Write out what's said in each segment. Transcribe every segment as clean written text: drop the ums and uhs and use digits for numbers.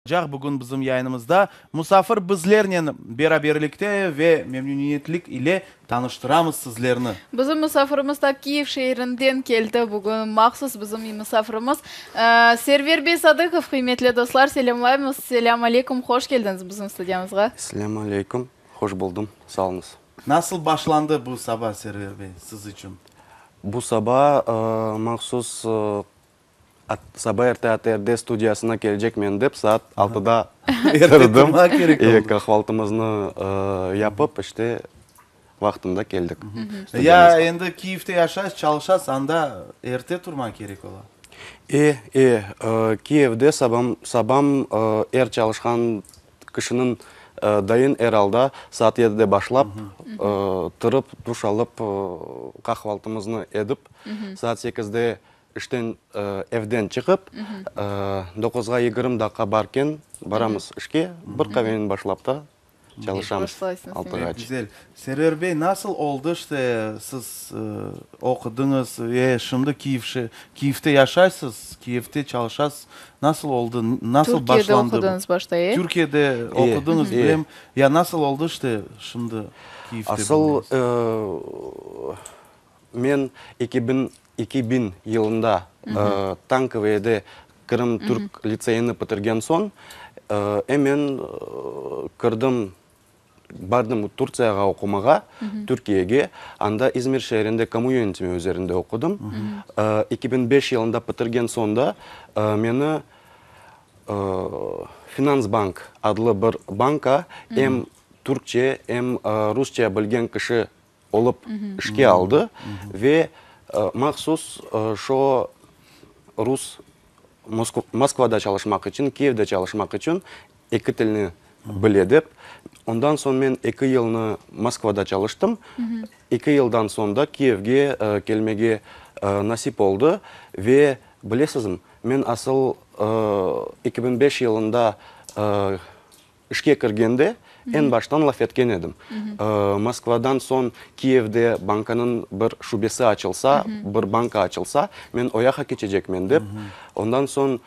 Caq bugün bizim yayınımızda musafir bizlernen beraberlikte ve memnüniyetlik ile tanıştıramız sizlerni. Bizim musafirimiz ta Kiyev şeerinden keldi bugün mahsus bizim musafirimiz Server bey Sadıkov qıymetli dostlar selâmlaymız selâm aleyküm hoş keldiñiz bizim studiyamızğa. Selâm aleyküm hoş buldum sağ oluñız. Nasıl başlandı bu saba Server bey siz içün? Bu saba mahsus Saba erte ATRde studiyasına kelecekmen dep saat altıda turdım. E, qahvaltımıznı yapıp, işte, vaqtında keldik. Ya endi Kiyevde yaşaysız, çalışasız, anda erte turmaq kerek ola. E, e, Kiyevde sabam, sabam er çalışqan kişiniñ dayın er alda saat yedide başlap, turıp, duş alıp, qahvaltımıznı edip, saat sekizde İşten, evden çıqıp, doquzğa 20 daqqa barken baramız işke, bir qavenen başlap ta çalışamız altığa. Pek güzel. Server bey, nasıl oldı işte siz oqudıñız ve şimdi Kiyev Kiyevde yaşaysız, Kiyevde çalışasız, nasıl oldı, nasıl başlandı? Türkiyede oqudıñız başta, e? Türkiyede oqudıñız, bilem. Ya nasıl oldı işte şimdi Kiyevde Asıl Men 2000 yılında Tankovıye'de Qırım Türk litseyini bitirgen soñ, emen kirdim, bardım Turtsiyağa oqumağa, Türkiyege. Anda İzmir şeerinde kamu yönetimi üzerinde oqudım. 2005 yılında bitirgen soñ da meni Finansbank adlı bir banka em türkçe, em rusça bilgen kişi olıp işke aldı ve mahsus şo rus Moskvada çalışmaq içün, Kiyevde çalışmaq içün eki tilni bile dep. Ondan soñ men eki yılnı Moskvada çalıştım. Eki yıldan soñ da Kiyevge kelmege nasip oldı ve bilesizmi, men asıl 2005 yılında İşke kirgende eñ baştan laf etken edim. Moskvadan soñ Kiyevde bankanıñ bir şubesi açılsa, bir banka açılsa, men o yaqa keçecekmen dep. Ondan soñ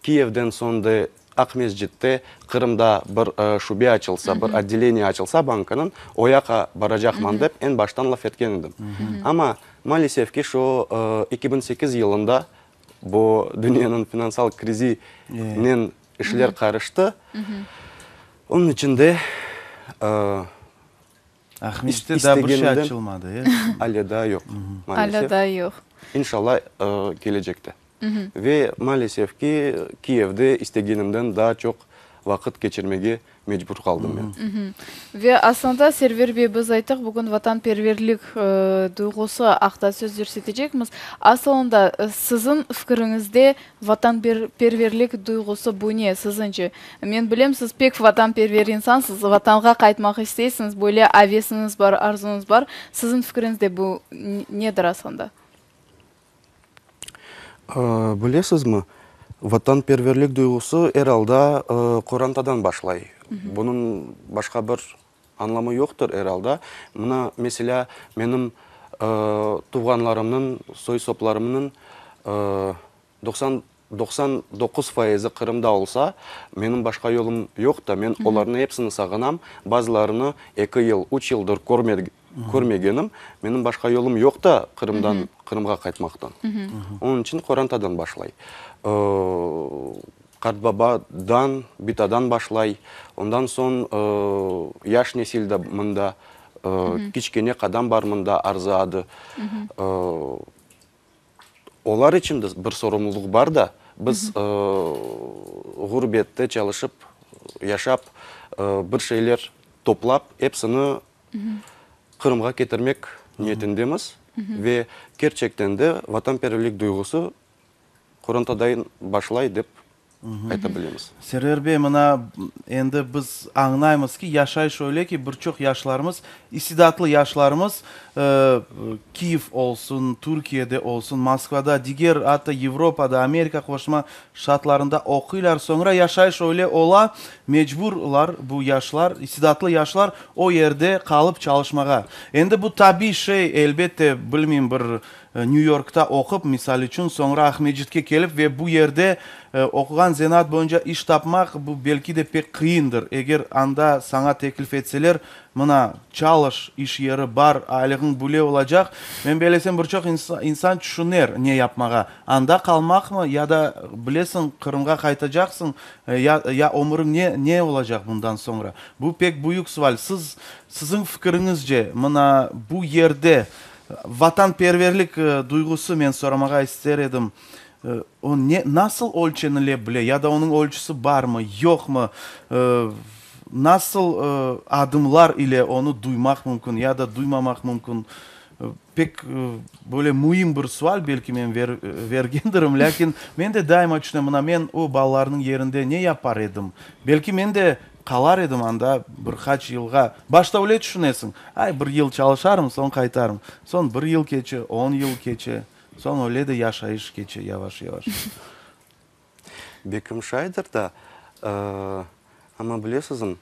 Kiyevden soñ de Aqmescitte, Qırımda bir şube açılsa, bir otdeleniye açılsa bankanıñ, o yaqa baracaqman dep eñ baştan laf etken edim. Amma maalesef ki, şu 2008 yılında bu dünyanıñ finansal krizinen İşler qarıştı. Onıñ içün de Aqmescitte daa bir şey açılmadı, e? Ale daa yoq, maalesef. Ale daa yoq. İnşallah, kelecekte. Ve maalesef ki, Kiyevde istegenimden daa çoq vaqıt keçirmege mecbur qaldım men. Ve aslında, Server bey, biz ayttıq, bugün vatanperverlik duyğusı aqta söz yürsetecekmiz. Asılında, siziñ fikiriñizde Vatanperverlik duyğusı bu ne, siziñce? Men bilem, siz pek vatanperver insansız, Vatanğa qaytmaq isteysiñiz, böyle avesiñiz bar, arzuñız bar. Siziñ fikiriñizde bu nedir aslında? Bilesizmi, vatanperverlik duyğusı er alda qorantadan başlay. Bunıñ başqa bir añlamı yoqtır er alda. Mına, meselâ, menim tuvğanlarımnıñ, soy-soplarımnıñ 99 faizi Qırımda olsa, menim başqa yolum yoq da, men olarnı epsini sağınam, bazılarını eki yıl, üç yıldır körmegenim, menim başqa yolum yoq da Qırımdan Qırımğa qaytmaqtan. Onıñ içün qorantadan başlay. Qartbabadan, bitadan başlay, ondan soñ yaş nesil de mında, kiçkene qadam bar mında, Arzı adı. Olar içün de bir sorumluluq bar da, biz ğurbette çalışıp, yaşap, bir şeyler toplap, epsini Qırımğa ketirmek niyetindemiz ve kerçekten de vatanperverlik duyğusı Qorantadayın başlay dep ayta bilemiz. Server bey, mına endi biz añlaymız ki, yaşayış öyle ki, bir çoq yaşlarımız, istidatlı yaşlarımız Kiyev olsun, Türkiyede olsun, Moskvada, diger atta Yevropada, Amerika Qoşma Ştatlarında oquylar, soñra yaşayış öyle ola, mecburlar bu yaşlar, istidatlı yaşlar o yerde qalıp çalışmağa. Endi bu tabiy şey, elbette, bilmeyim, bir. New Yorkta oqup, misal içün, soñra Aqmescitke kelip ve bu yerde oquğan zenaat boyunca iş tapmaq, bu belki de pek qıyındır. Eger anda saña teklif etseler, mına, çalış, iş yeri bar, aylığıñ böyle olacaq, men bellesem, bir çoq insan tüşüner ne yapmağa, anda qalmaqmı ya da, bilesiñ, Qırımğa qaytacaqsıñ, ya, ya ömüriñ ne, ne olacaq bundan soñra? Bu pek büyük sual. Siz, siziñ fikiriñizce, mına, bu yerde Vatanperverlik duyğusı men soramağa ister edim, o ne, nasıl ölçenile bile ya da onıñ ölçüsi barmı, yoqmı, nasıl adımlar ile onı duymaq mümkün ya da duymamaq mümkün? Pek böyle müim bir sual belki men vergendirim, lâkin men de daima tüşünem, mına men o balalarnıñ yerinde ne yapar edim? Belki men de Qalar edim anda bir qaç yılğa. Başta öyle tüşünesiñ, ay, bir yıl çalışarım, soñ qaytarım. Soñ bir yıl keçe, on yıl keçe, soñ öyle de yaşayış keçe yavaş-yavaş. Bekim şaydır da, amma bilesizm.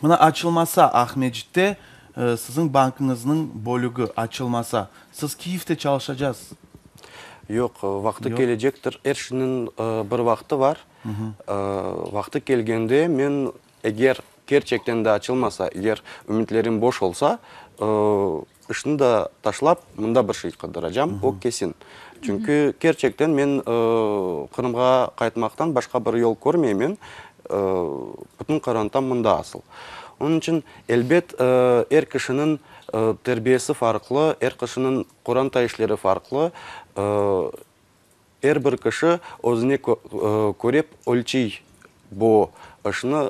Mına açılmasa Aqmescitte siziñ bankıñıznıñ bölügi açılmasa, siz Kiyevde çalışacasız? Yoq, vaqtı kelecektir. Er şeyniñ bir vaqtı var. Vaqtı kelgende men, eger kerçekten de açılmasa, eger ümütlerim boş olsa, işni de taşlap, mında bir şey qıdıracam, o kesin. Çünki kerçekten men Qırımğa qaytmaqtan başqa bir yol körmeymen, bütün qorantam mında asıl. Onıñ içün, elbet, er kişiniñ terbiyesi farqlı, er kişiniñ qoranta işleri farqlı. Er bir kişi özüne körep ölçey bu işni,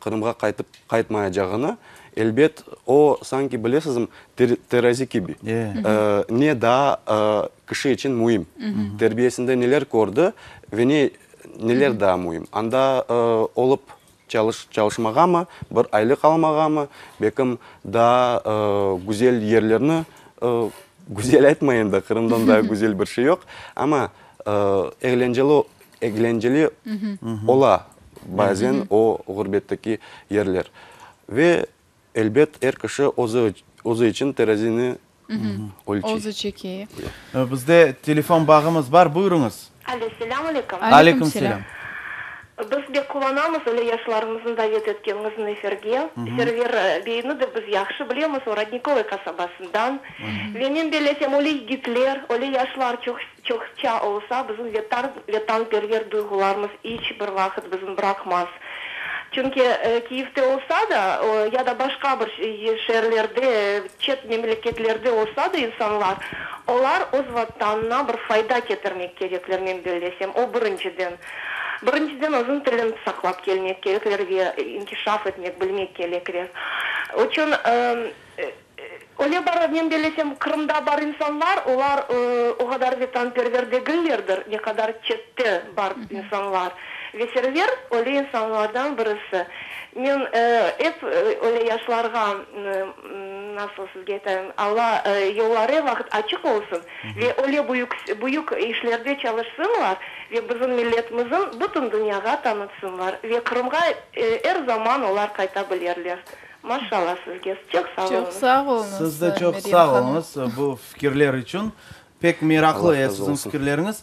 Qırımğa qaytıp qaytmayacağını. Elbet, o, sanki, bilesizmi, terazi kibi, ne daa kişi içün müim, terbiyesinde neler kördi ve ne neler daa müim, anda olıp çalışmağamı, bir aylıq almağamı, belkim, daa güzel yerlerni Güzel aytmayım da, Qırımdan daa güzel bir şey yoq, amma eğlenceli, eglenceli ola bazen o ğurbetteki yerler. Ve, elbet, er kişi özü, özü içün terazini ölçey. Özü çeke. Bizde telefon bağımız bar, buyurıñız. Alo, selâm aleyküm. Aleyküm selâm. Biz bek quvanamız öyle yaşlarımıznı davet etkeniñizni efirge. Server beyni de biz yahşı bilemiz, o Rodnikovıy qasabasından. Ve men bellesem, öyle yigitler, öyle yaşlar çoq, çoqça olsa, bizim vetan, vetanperver duyğularımız iç bir vaqıt bizni bıraqmaz. Çünki Kiyevde olsa da, ya da başqa bir şeerlerde, çet memleketlerde olsa da insanlar, olar öz Vatanına bir fayda ketirmek kerekler, men bellesem, o birinciden. Birinciden, özüniñ tilini saqlap kelmek kerekler ve inkişaf etmek, bilmek kerekler. Oçün, öyle bar, men bellesem, Qırımda bar insanlar, olar o qadar vetanperver degillerdir, ne qadar çette bar insanlar. Ve Server öyle insanlardan birisi. Men ep öyle yaşlarğa, nasıl sizge aytayım, Alla yolları er vaqıt açıq olsun ve öyle büyük, büyük işlerde çalışsınlar ve bizim milletimizin bütün dünyağa tanıtsınlar ve Qırımğa er zaman olar qayta bilerler. Maşallah sizge. Çoq sağ Çoq oluñız. sağ oluñız, Siz de çoq Meryem sağ hanım. oluñız bu fikirler içün. Pek meraqlı Allah razı siziñ olsun. fikirleriñiz.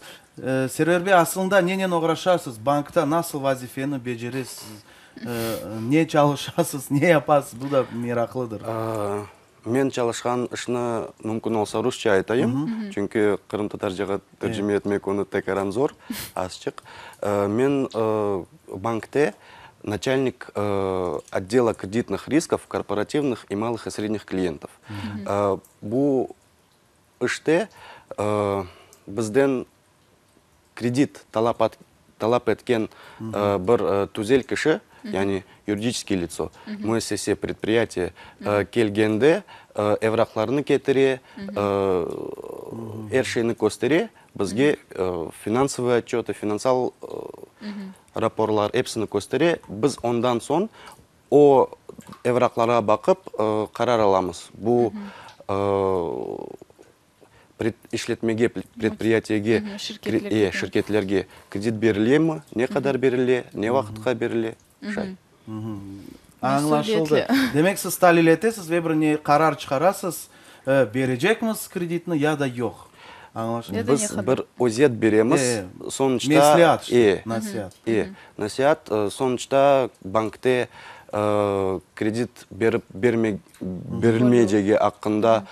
Server bey, asılında nenen oğraşasız? Bankta nasıl vazifeni beceresiz? Ne çalışasız, ne yapasız? Bu da meraqlıdır. Men çalışqan işni mümkün olsa rusça aytayım, çünki qırımtatarcağa tercime etmek onı tekaran zor, azçıq. Men bankte naçalnik otdela kreditnıh riskov korporativnıh i malıh i srednih kliyentov. Bu işte bizden kredit talap etken bir tüzel kişi, yani yuridiçeskiy litso, müessese, predpriyatiye, kelgende evraqlarını ketire, er şeyni köstere, bizge finansovıy otçötı, finansal raporlar, episini köstere, biz ondan soñ O evraqlarğa baqıp, qarar alamız, bu işletmege, predpriyatiyege, şirketlerge kredit berilemi, ne qadar berile, ne vaqıtqa berile, şay. Añlaşıldı. Demek, siz talil etesiz ve bir ne qarar çıqarasız. Berecekmiz kreditni ya da yoq? Añlaşıldı. Biz bir özet beremiz, sonuçta. Mesleat işte, nasiat. E, nasiat, sonuçta bankte kredit berip berilmeycegi aqqında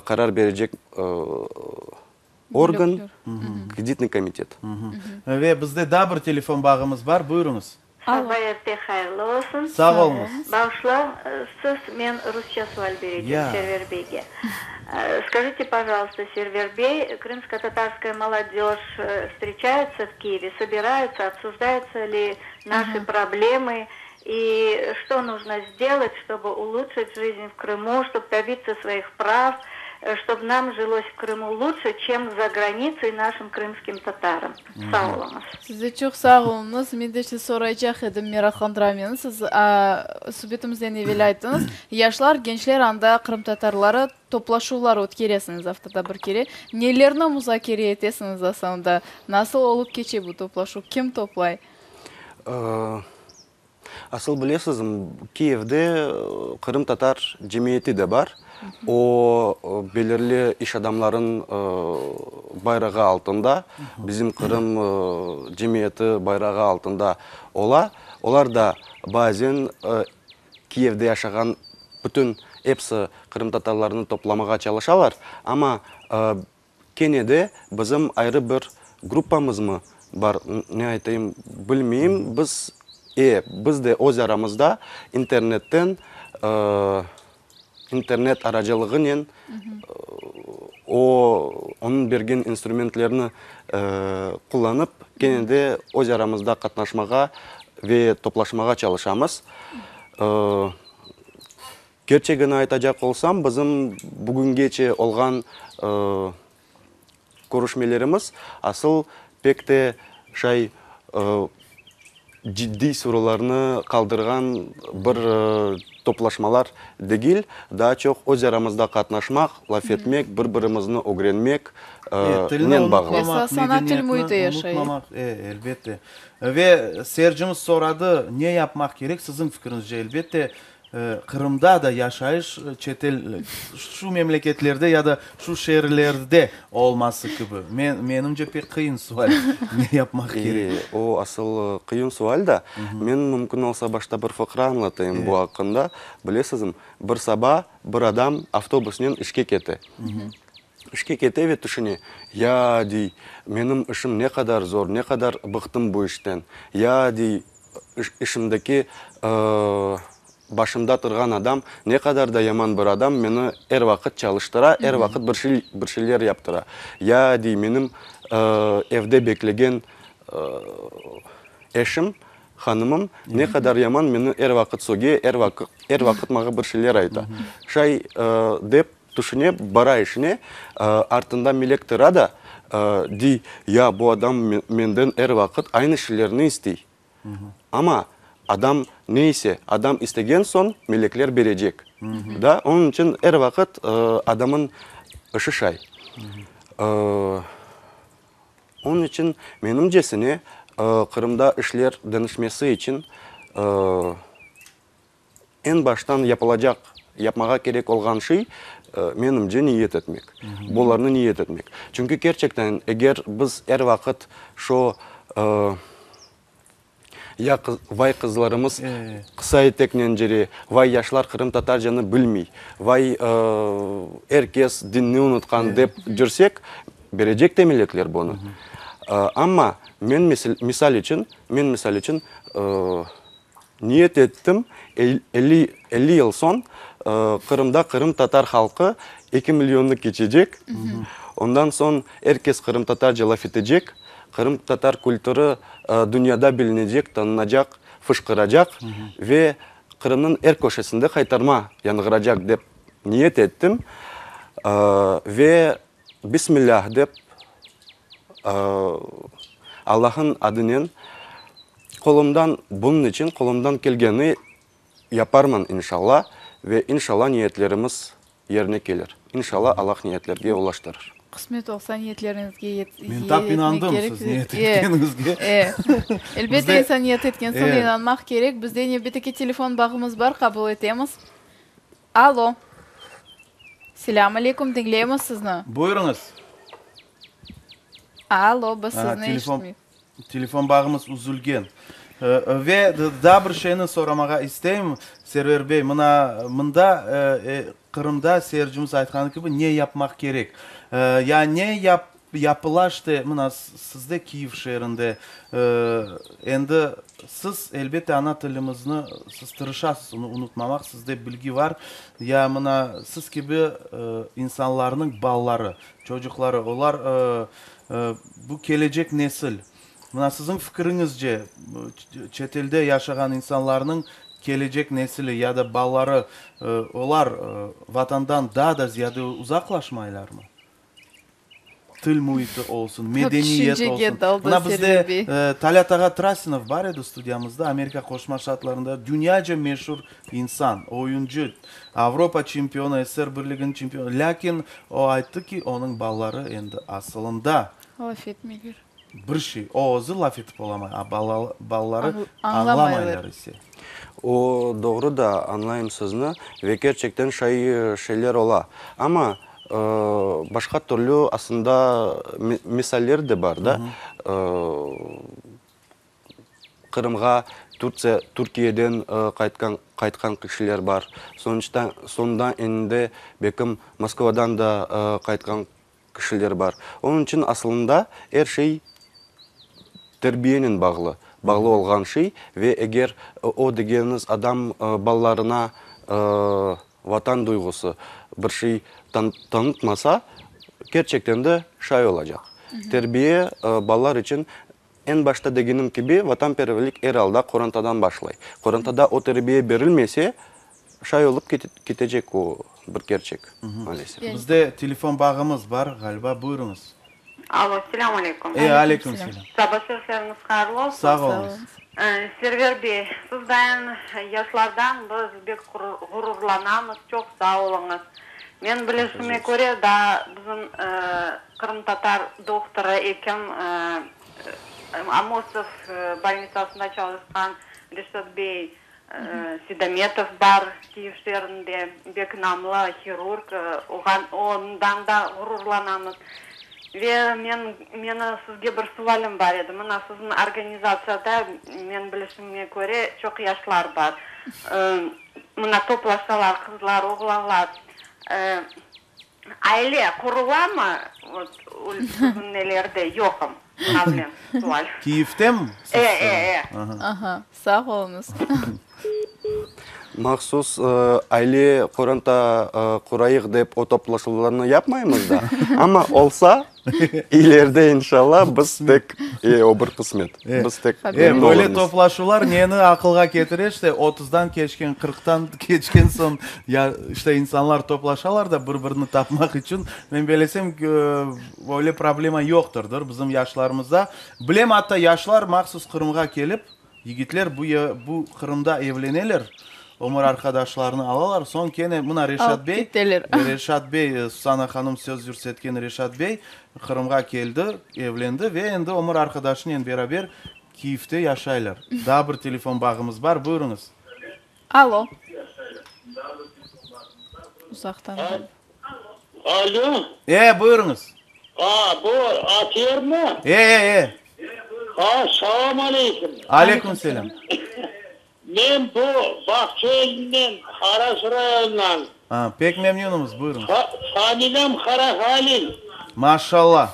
qarar berecek organ, kreditnıy komitet. Ve bizde daa bir telefon bağımız bar, buyurıñız. Saba erte hayırlı olsun. Sağ oluñız. Bağışlañ, siz, men rusça sual berecem Server beyge. Skajite, pojaloysta, Server bey, krımsko-tatarskaya molodej vstreçayutsa v Kieve, sobirayutsa, obsujdaются li naşi problemı i çto nujno sdelat, çtoby ulutşit jizn v Krımu, çtob dobitsa svoih prav, çtob nam jilos v Krımu lutşe, çem za granitsey naşım krımskim tataram. Sağ oluñız. Siz de çoq sağ oluñız. Men de işte soraycaq edim, meraqlandıra meni. Siz subetimizden evel ayttıñız, yaşlar, gençler anda qırımtatarları toplaşuvlar ötkeresiñiz aftada bir kere. Nelerni muzakere etesiñiz asılında? Nasıl olıp keçe bu toplaşuv? Kim toplay? Asıl bilesizmi, Kiyevde qırımtatar cemiyeti de bar. O, belirli iş adamlarınıñ bayrağı altında, bizim Qırım cemiyeti bayrağı altında ola. Olar da bazen Kiyevde yaşağan bütün episi qırımtatarlarnı toplamağa çalışalar, amma Kene de bizim ayrı bir gruppamızmı bar, ne aytayım, bilmeyim, biz, e, biz de öz aramızda internetten, internet aracılığınen o, onıñ bergen instrumentlerini qullanıp, kene de öz aramızda qatnaşmağa ve toplaşmağa çalışamız. Kerçegini aytacaq olsam, bizim bugüngece olğan körüşmelerimiz asıl pek de şay ciddiy sorularnı qaldırğan bir toplaşmalar degil, daa çoq öz aramızda qatnaşmaq, laf etmek, bir-birimizni ögrenmek tilni nen bağlı. unutmamaq, Esas ana til medeniyetni müiti yaşay. unutmamaq, e, elbette. Ve seyircimiz soradı, ne yapmaq kerek, siziñ fikriñizce, elbette, Qırımda da yaşayış çetel şu memleketlerde ya da şu şeerlerde olması kibi. Men, menimce, pek qıyın sual, ne yapmaq kerek. E, o asıl qıyın sual da. Men, mümkün olsa, başta bir fıqra añlatayım bu aqqında. Bilesizmi, bir saba bir adam avtobusnen işke kete. İşke kete ve tüşüne, Ya, dey, menim işim ne qadar zor, ne qadar bıqtım bu işten. Ya, dey, işimdeki başımda turğan adam ne qadar da yaman bir adam, meni er vaqıt çalıştıra, er vaqıt bir şey, bir şeyler yaptıra. Ya, dey, menim evde beklegen eşim, hanımım ne qadar yaman, meni er vaqıt söge, er vaqıt, er vaqıt maña bir şeyler ayta. Şay dep Tüşüne, bara işine, artında melek tıra da, dey, Ya, bu adam menden er vaqıt aynı şeylerni istey. Amma adam ne ise, adam istegen soñ, melekler berecek. Da, onıñ içün er vaqıt adamın işi şay. Onıñ içün, menimcesine, Qırımda işler deñişmesi içün, Eñ baştan yapılacaq, yapmağa kerek olğan şey, menimce, niyet etmek. Bularnı niyet etmek. Çünki kerçekten, eger biz er vaqıt şu ya vay qızlarımız qısa eteknen cere, vay yaşlar qırımtatarcanı bilmey, vay er kes dinni unutqan dep cürsek, berecek de milletler bunı. Amma men misal içün, men misal içün, Niyet ettim, 50 yıl soñ Qırımda qırımtatar halqı 2 milyonnı keçecek, ondan soñ er kes qırımtatarca laf etecek, qırımtatar kültürü dünyada bilinecek, tanınacaq, fışqıracaq ve Qırımnıñ er köşesinde qaytarma yañğıracaq dep niyet ettim ve Bismillâh dep, Allah'ın adınen qolumdan, bunıñ içün qolumdan kelgeni yaparman inşallah ve inşallah niyetlerimiz yerine kelir. İnşallah Allah niyetlerge ulaştırır. Qısmet olsa niyetleriñizge yetmek Men tap inandım kerek. siz niyet etkeniñizge. E, elbette Bizde insan niyet etken soñ E. inanmaq kerek. Bizde nevbetteki telefon bağımız bar, qabul etemiz. Alo. Selâm aleyküm, diñleymiz sizni. Buyurıñız. Alo, biz sizni eşitmeyik. Telefon bağımız üzülgen. Ve daa bir şeyni soramağa isteyim, Server bey, mına mında Qırımda seyircimiz aytqanı kibi ne yapmaq kerek? Ya ne yapıla işte, mına sizde Kiyev şeerinde, endi siz elbette ana tilimizni siz tırışasız onı unutmamaq, sizde bilgi bar, ya mına siz kibi insanlarnıñ balaları, çocuqları, olar Bu kelecek nesil. Mına siziñ fikiriñizce, çetelde yaşağan insanlarnıñ kelecek nesili ya da balaları, olar Vatandan daa da ziyade uzaqlaşmaylarmı? Til müiti olsun, medeniyet olsun. Mına bizde Talât ağa Trasinov bar edi studiyamızda, Amerika Qoşma Ştatlarında dünyaca meşur insan, oyuncı, Avropa çempionı, SSR Birliginiñ çempionı, lâkin o ayttı ki, onıñ balaları endi asılında Laf etmeyler. Bir şey, o özü laf etip olamay, a balaları añlamaylar ise. O, doğru da, añlayım sizni, ve kerçekten şay şeyler ola. Amma başqa türlü aslında misaller de bar da. Qırımğa Türtsiya, Türkiyeden qaytqan qaytqan kişiler bar. Sonuçta, soñunda endi belkim Moskvadan da qaytqan kişiler bar. Onıñ içün asılında er şey terbiyenen bağlı, bağlı olğan şey ve eger o degeniñiz adam balalarına vatan duyğusı bir şey tanıtmasa, kerçekten de şay olacaq. Terbiye balalar içün Eñ başta degenim kibi, vatanperverlik er alda qorantadan başlay. Qorantada o terbiye berilmese, şay olıp ketecek, o bir kerçek, maalesef. Bizde telefon bağımız bar, ğaliba, buyurıñız. Alo, selâm aleyküm. E, aleyküm selâm. Saba şerifleriñiz hayırlı olsun. Sağ oluñız. Server bey, siz dayın yaşlardan biz bek ğururlanamız, çoq sağ oluñız. Men bilişime köre, daa bizim Qırımtatar dohtorı, ekim, Amosov bolnitsasında çalışqan Reşat bey Sedametov bar Kiyev şeerinde, bek namlı hirurg, ondan da ğururlanamız. Ve men, meni sizge bir sualim bar edi. Mına siziñ organizatsiyada, men bilişime köre, çoq yaşlar bar. Mına toplaşalar qızlar, oğlanlar. Aile qurulamı siziñ nelerde yoqım mavlen sual. Kiyevdemi? E, e, e. Aha, sağ oluñız. Mahsus aile, qoranta qurayıq dep o toplaşuvlarnı yapmaymız da, amma olsa, ileride inşallah biz tek, e, o bir qısmet, biz tek memnun olurmız. Böyle toplaşuvlar neni aqılğa ketire, işte, otuzdan keçken, qırqtan keçken soñ, ya, işte, insanlar toplaşalar da bir-birini tapmaq içün. Men belesem, öyle problema yoqtırdır bizim yaşlarımızda. Bilem, atta yaşlar mahsus Qırımğa kelip, Yigitler bu bu Qırımda evleneler, ömür arqadaşlarını alalar, soñ kene mına Reşat bey, Reşat bey, Susana hanım söz yürsetken Reşat bey Qırımğa keldi, evlendi ve endi ömür arqadaşınen beraber Kiyevde yaşaylar. Daa bir telefon bağımız bar, buyurıñız. Alo. Uzaqtan. Alo. E, buyurıñız. A, bu Atermi? E, e, e. A, salam aleyküm. Aleyküm selâm. Men bu Bağçaelinden, Aras rayonından. A, pek memnünimiz, buyurıñız. Familiyam Karahalil. Maşallah.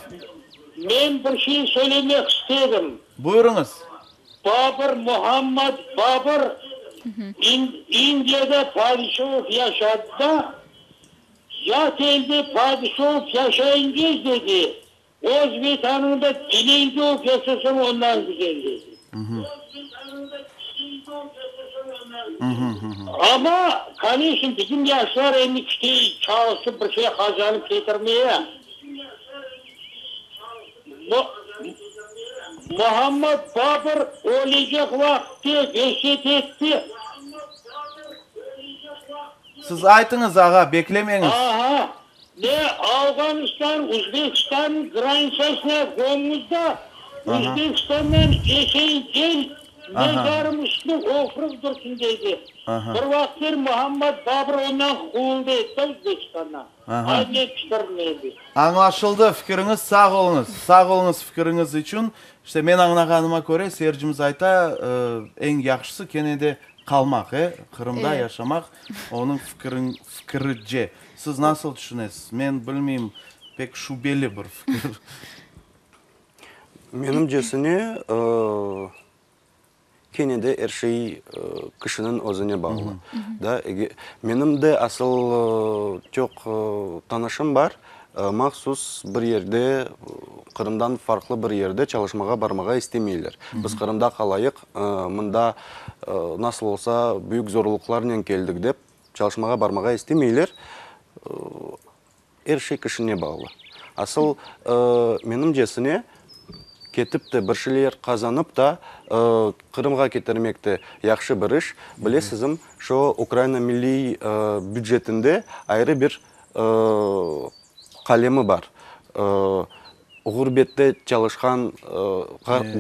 Men bir şey söylemek istedim. Buyurıñız. Babır, Muhammad Babır İndiyada padişa olıp yaşadı da, yat elde padişa olıp yaşayıncız dedi, öz vetanıñda dilenci olıp yaşasañ ondan güzel dedi. Amma, koneçno, bizim yaşlar endi kişi çalışıp bir şey qazanıp ketirmeye. Muhammad Babır ölecek vaqıtte vesiyet etti. Siz aytıñız, ağa, beklemeñiz. Aha, ne Afğanistan, Uzbekistan granitsasına qoñuz da, Uzbekistandan esen gel. Mezarım üstüne öpürip dursun deydi. Bir vaqıtlar Muhammad Babur ondan quvuldı edi da Özbekistandan. Ay men fikrim endi. Añlaşıldı fikiriñiz, sağ oluñız. Sağ oluñız fikiriñiz içün. İşte men añlağanıma köre, seyircimiz ayta, eñ yahşısı kene de qalmaq, e, Qırımda yaşamaq, onıñ fikirice. Siz nasıl tüşünesiz? Men bilmeyim, pek şübeli bir fikir. Menimcesine, kene de er şey kişiniñ özüne bağlı. Da, menim de asıl çoq tanışım bar, mahsus bir yerde, Qırımdan farqlı bir yerde çalışmağa barmağa istemeyler. Biz Qırımda qalayıq, mında nasıl olsa büyük zorluqlarnen keldik dep, çalışmağa barmağa istemeyler. Er şey kişine bağlı. Asıl, menimcesine, ketip te, bir şeyler qazanıp ta, Qırımğa ketirmek te yahşı bir iş. Bilesizm, şu Ukraina milliy bücetinde ayrı bir qalemi bar. Ğurbette çalışqan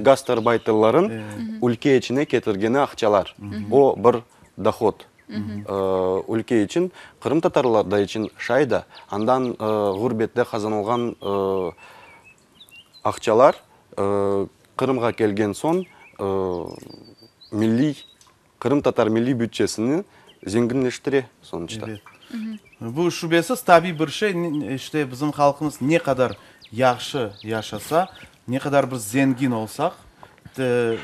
gastarbayterların ülke içine ketirgeni aqçalar. O bir dohod. Ülke içün, qırımtatarlar da içün şay da, andan ğurbette qazanılğan aqçalar Qırımğa kelgen soñ milliy, qırımtatar milliy bütçesini zenginleştire sonuçta. Ebet. Bu şübesiz tabiy bir şey, işte bizim halqımız ne qadar yahşı yaşasa, Ne qadar biz zengin olsaq,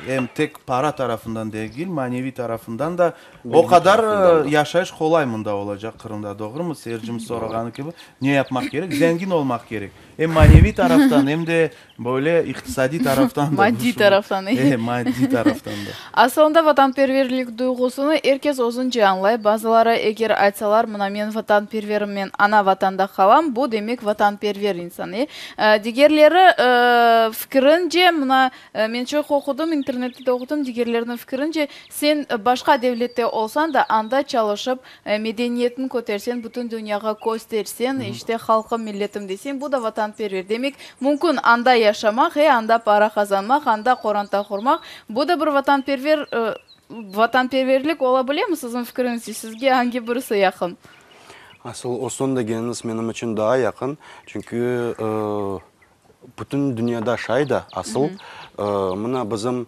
em tek para tarafından degil, maneviy tarafından da, o qadar yaşayış qolay mında olacaq, Qırımda, doğrumı? Seyircimiz sorağanı kibi, ne yapmaq kerek? Zengin olmaq kerek. Em maneviy taraftan, em de böyle iqtisadiy taraftan da. Maddiy taraftan, e. Maddiy taraftan da. Asılında vatanperverlik duyğusını er kes özünce añlay. Bazıları eger aytsalar, mına men vatanperverim, men ana vatanda qalam, bu demek vatanperver insan, e. Digerleri fikirince, mına, men çoq oqudım, internette de oqudım, digerleriniñ fikirince, sen başqa devlette olsañ da, anda çalışıp, medeniyetini köterseñ, bütün dünyağa kösterseñ, işte, halqım, milletim deseñ, bu da vatanperver. Demek, mümkün anda yaşamaq, e, anda para qazanmaq, anda qoranta qurmaq, bu da bir vatanperver, vatanperverlik ola bilemi, siziñ fikiriñizce, sizge angi birisi yaqın? Asıl o soñ degeniñiz menim içün daa yaqın, çünki bütün dünyada şay da asıl. Mına bizim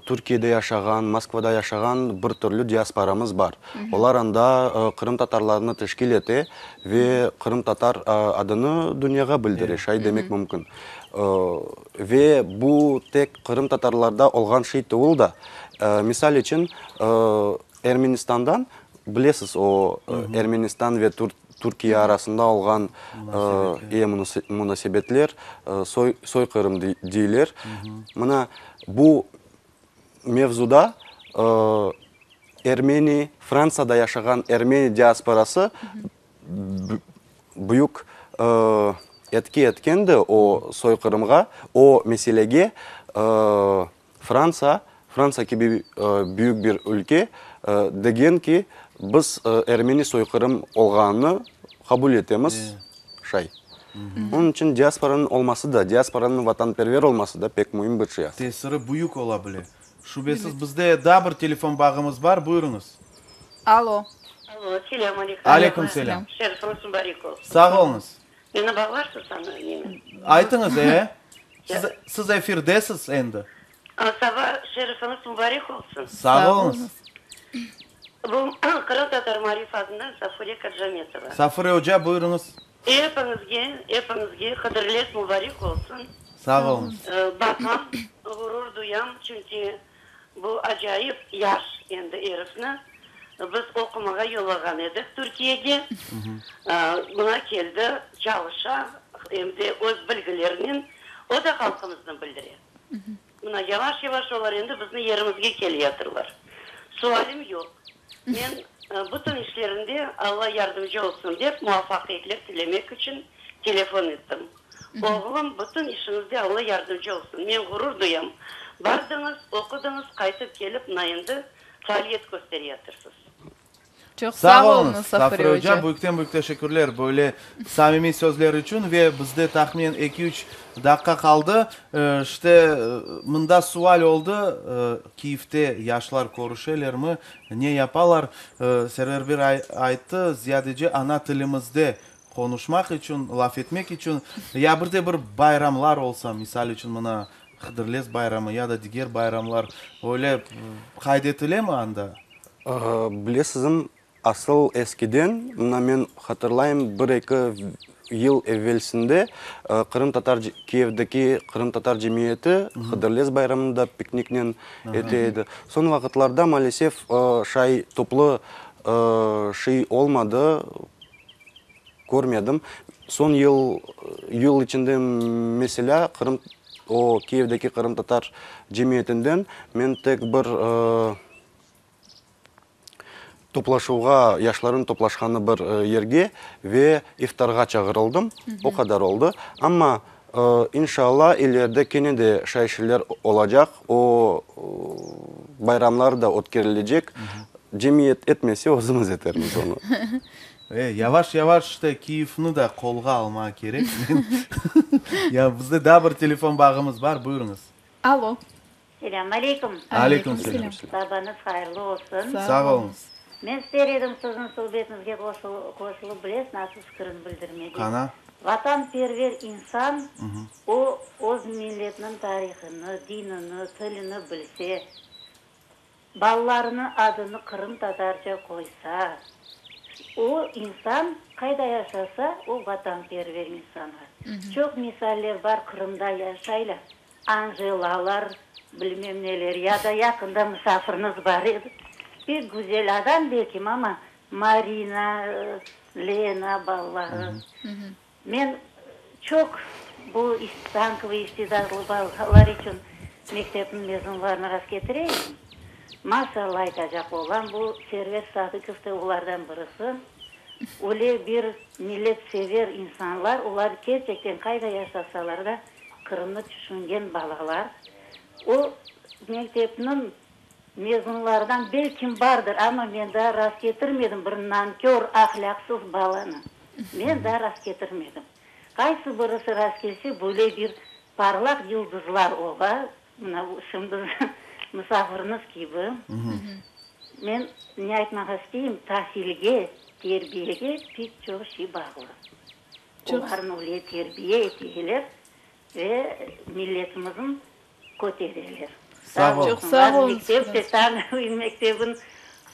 Türkiyede yaşağan, Moskvada yaşağan bir türlü diasporamız bar. Olar anda qırımtatarlarnı teşkil ete ve qırımtatar adını dünyağa bildire, şay demek mümkün. Ve bu tek qırımtatarlarda olğan şey tuvul da. Misal içün, Ermenistandan, bilesiz, o Ermenistan ve Türkiye arasında olğan munasebetler, soyqırım deyler. Mına bu mevzuda ermeni, Fransada yaşağan ermeni diasporası büyük etki etkendi o soyqırımğa, o meselege. Fransa, Fransa kibi büyük bir ülke degen ki, biz ermeni soyqırım olğanını qabul etemiz, şay. Onıñ içün diasporanıñ olması da, diasporanıñ vatanperver olması da pek müim bir şey aslında. Tesiri büyük ola bile. Şübesiz, bizde daa bir telefon bağımız bar, buyurıñız. Alo. Alo, selâm aleyküm. Aleyküm selâm. Şerifiñiz mubarek olsun. Sağ oluñız. Meni bağlarsız ana, nemi? Aytıñız, e. Siz, siz efirdesiz endi. Saba şerifiñiz mubarek olsun. Sağ oluñız. Bu Qırımtatar maarif adından Safure Kacametova. Safure oca, buyurıñız. Epiñizge, epiñizge Hıdırlez mubarek olsun. Sağ oluñız. Baqam, ğurur duyam, çünki Bu acayip yaş endi erifni biz oqumağa yollağan edik Türkiyege. Mına keldi, çalışa, em de öz bilgilerinen o da halqımıznı bildire. Mına yavaş-yavaş olar endi bizni yerimizge keleyatırlar. Sualim yoq. Men bütün işlerinde Alla yardımcı olsun dep muvafaqiyetler tilemek içün telefon ettim. Oğlum, bütün işiñizde Alla yardımcı olsun. Men ğurur duyam. Bardıñız, oqudıñız, qaytıp kelip, mına endi faaliyet köstereyatırsız. Çoq sağ oluñız, Safure oca. Büyükten-büyük teşekkürler böyle samimiy sözler içün. Ve bizde tahminen eki-üç daqqa qaldı. İşte, mında sual oldı, Kiyevde yaşlar körüşelermi, ne yapalar? Server bey ayttı, ziyadece ana tilimizde qonuşmaq içün, laf etmek içün. Ya bir de bir bayramlar olsa, misal içün, mına, Hıdırlez bayramı ya da diger bayramlar öyle qayd etilemi anda? Bilesizmi, asıl eskiden, mına men hatırlayım, bir-eki yıl evvelsinde qırımtatar, Kiyevdeki qırımtatar cemiyeti Hıdırlez bayramını da pikniknen ete edi. Soñ vaqıtlarda, maalesef, şay toplu şey olmadı. Körmedim. Soñ yıl, yıl içinde, meselâ, Qırım, o Kiyevdeki qırımtatar cemiyetinden men tek bir toplaşuvğa, yaşlarnıñ toplaşqanı bir yerge ve iftarğa çağırıldım. O qadar oldı. Amma, inşallah, ileride kene de şay şeyler olacaq, o bayramlar da ötkerilecek. Cemiyet etmese, özümiz etermiz onı. E, yavaş-yavaş işte Kiyevni da qolğa almağa kerek. Ya bizde daa bir telefon bağımız bar, buyurıñız. Alo. Selâm aleyküm. Aleyküm selâm. Sabañız hayırlı olsun. Sağ oluñız. Men ister edim siziñ suhbetiñizge qoşulıp, bilesiñ, nasıl fikirimni bildirmege. Qana? Vatanperver insan, o, öz milletiniñ tarihını, dinini, tilini bilse, Balalarınıñ adını qırımtatarca qoysa, o insan qayda yaşasa, o vatanperver insanlar. Çoq misaller bar, Qırımda yaşaylar, Anjelalar, bilmem neler, ya da yaqında musafiriniz bar edi, pek güzel adam belkim, amma Marina, Lena balaları. Men çoq bu tankovıy istidatlı balalar içün mektepniñ mezunlarını rastketire edim. Maşallah aytacaq olam, bu Server Sadıkov da olardan birisi. Öyle bir milletsever insanlar, olar kerçekten qayda yaşasalar da Qırımnı tüşüngen balalar. O mektepniñ mezunlarından belkim bardır, amma men daa rastketirmedim bir nankör, ahlâqsız balanı. Men daa rastketirmedim. Qaysı birisi rastkelse, böyle bir parlaq yıldızlar ola, mına şimdi musafiriniz kibi. Men ne aytmağa isteyim, tasilge, terbiyege pek çoq şey bağlı. Olarnı öyle terbiye eteler ve milletimizniñ kötereler. Sağ olun. Çoq sağ olun. Mektep de tanıy, mektebin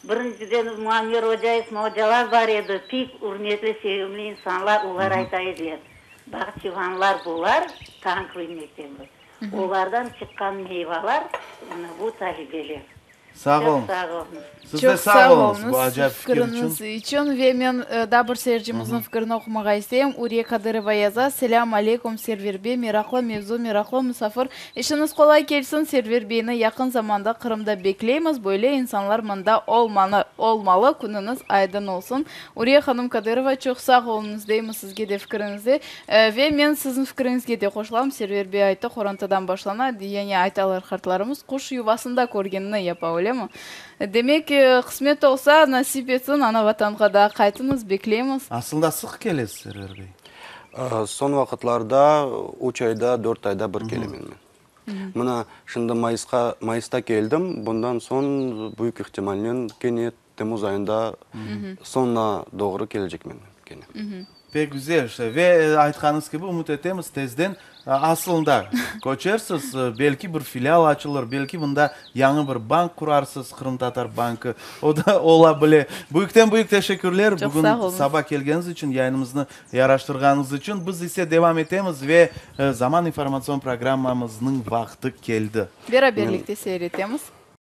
birinciden Muammer oca, Esma ocalar bar edi, pek ürmetli, sevimli insanlar, olar ayta ediler, Bahçivanlar bular, Tankvıy mektebi, olardan çıqqan meyvalar mına bu talebeler. Sağ Çoq oluñız. sağ oluñız. Siz de Çoq sağ sağ oluñız bu oluñız acayip fikir içün. fikiriñiz içün. Ve men daa bir seyircimizniñ fikirini oqumağa isteyim. Uriye Kadırova yaza, Selâm aleykum, Server bey, meraqlı mevzu, meraqlı musafir. İşiñiz qolay kelsin, Server beyni yaqın zamanda Qırımda bekleymiz, böyle insanlar mında olmanı, olmalı, künüñiz aydın olsun. Uriye hanım Kadırova, çoq sağ oluñız deymiz sizge de fikiriñizde. Ve men siziñ fikiriñizge de qoşulam, Server bey ayttı, qorantadan başlana, yani aytalar qartlarımız, quş yuvasında körgenini yapa, öylemi? Demek, qısmet olsa, nasip etsin, ana-Vatanğa daa qaytıñız, bekleymiz. Aslında sıq kelesiz, Server bey? Soñ vaqıtlarda üç ayda, dört ayda bir kelemen men. Mına, şimdi mayısqa, mayısta keldim, bundan soñ, büyük ihtimalnen, kene Temmuz ayında soñuna doğru kelecekmen kene. Pek güzel işte. Ve aytqanıñız kibi, ümüt etemiz, tezden asılında köçersiz, belki bir filial açılır, belki mında yañı bir bank qurarsız, Qırımtatar bankı, o da ola bile. Büyükten-büyük teşekkürler Çoq bugün sağ oluñız. saba kelgeniñiz içün, yayınımıznı yaraştırğanıñız içün. Biz ise devam etemiz ve Zaman informatsion programmamıznıñ vaqtı keldi. Beraberlikte seyir etemiz.